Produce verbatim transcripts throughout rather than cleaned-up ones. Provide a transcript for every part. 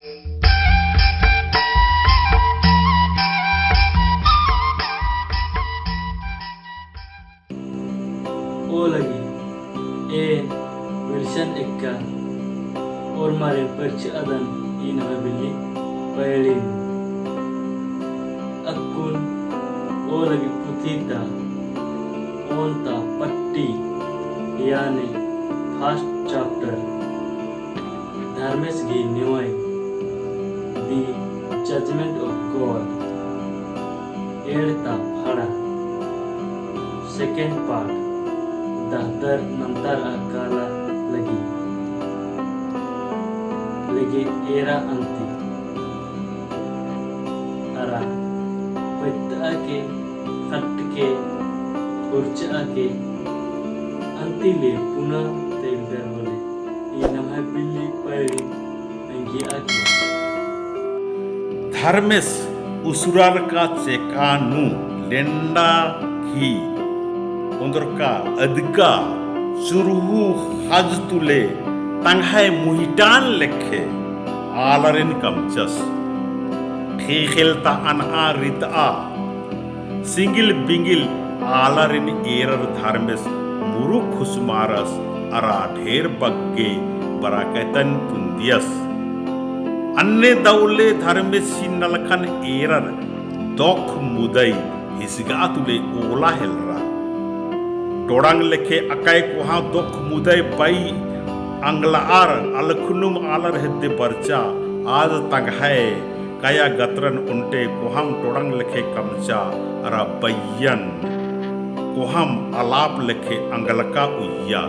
ओ लगी, एन विल्सन एक्का, ओर्मारिन परचअदन ई नम्है बिल्ली पयड़िन। अक्कुन ओ लगी पुथी ता ओन्ता पट्टी, याने first chapter, धर्मेस गही नेवई, The Judgment of God, एंड़ता फड़ा, second part, दहदर नन्तारआ काला लगी, लेगे एरा अन्ती। अरा पत्तआ के, खट के, खुर्चआ के, अन्ती ले पुना तेगदर होले, ई नम्है बिल्ली पयड़िन अंगिया के। धर्मेस उसुरारका चेका नू लेंडा की ओन्दरका अदका चुरहू हज तुले तंग्है मुहिटान लेखे आलरिन कमचस। ख़ेख़ेल ता अनआ रितआ सिंगिल बिंगिल आलरिन एरर धर्मेस मुरुख खुसमारस अरा ढेर बग्गे बराकैतन पुन्दियस। अन्ने दौले धर्मेसी नलखन एरर दोख मुदई हिसगा तुले ओला हेलरा। टोड़ंग लेखे अकय कोहाँ दोख मुदई बई अंगलार अलखनुम आलर हेद्दे बरचा, आद तंग्है कया गतरन ओन्टे कोहम टोड़ंग लेखे कमचा अरा बइयन कोहम अलाप लेखे अंगलका उइया।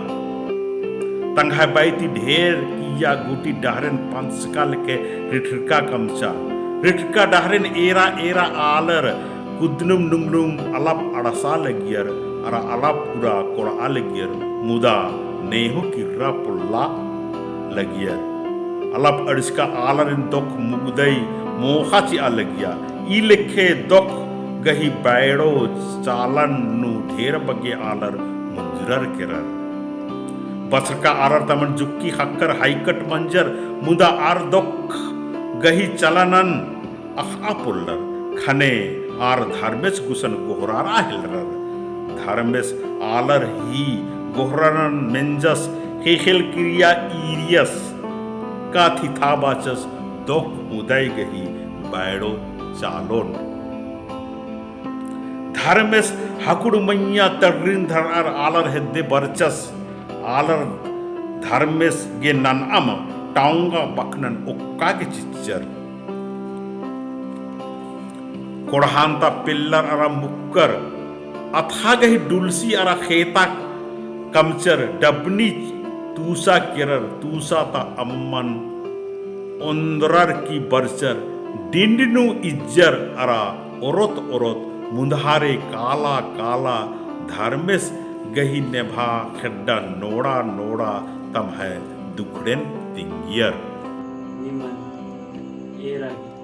तंग्है बई ती ढेर किइय्या गूटी डहरेन पंसका लेखे रिठरका कमचा। रिठरका डहरेन एरा एरा आलर कुदनुम नुंगनुम अलप अड़सा लगियर अरा अलप उरा कोड़आ लगियर, मुदा नेहूँ किर्रा पोल्ला लगियर। अलप अड़सका आलरिन दोख मुगदई मोख़ा चिआ लगिया। ई लेखे दोख गही बैड़ो चालन नू ढेर बग्गे आलर मुंजरर केरर। बछरका आलर तमन जुक्की ख़क्खर हाइकट मंजर, मुदा आर दोख गही चलनन अख़आ पोल्लर। ख़ने आर धर्मेस गुसन गोहरारआ हेलरर। धर्मेस आलर ही गोहरारन मेंजस, ख़ेख़ेल किरिया ईरियस, का थिथा बाचस दोख मुदई गही बैड़ो चालोन। धर्मेस हकुड़ मइय्याँ तड़रिन धरअर आलर हेद्दे बरचस। आलर धर्मेस गे ननअम टौंगा बखनन ओक्का गे चिच्चर। कोड़हान ता पेल्लर अरा मुक्कर अथागही डुलसी अरा ख़ेता कमचर, डबनी तूसा केरर, तूसा ता अम्मन ओन्दरर की बरचर, डिंड नू इज्जर अरा ओरोत ओरोत मुन्धारे काला काला धर्मेस गही नेभा खेड्डा नोड़ा नोड़ा तम्है दुखड़ेन तिंगियर। निमन एरा गे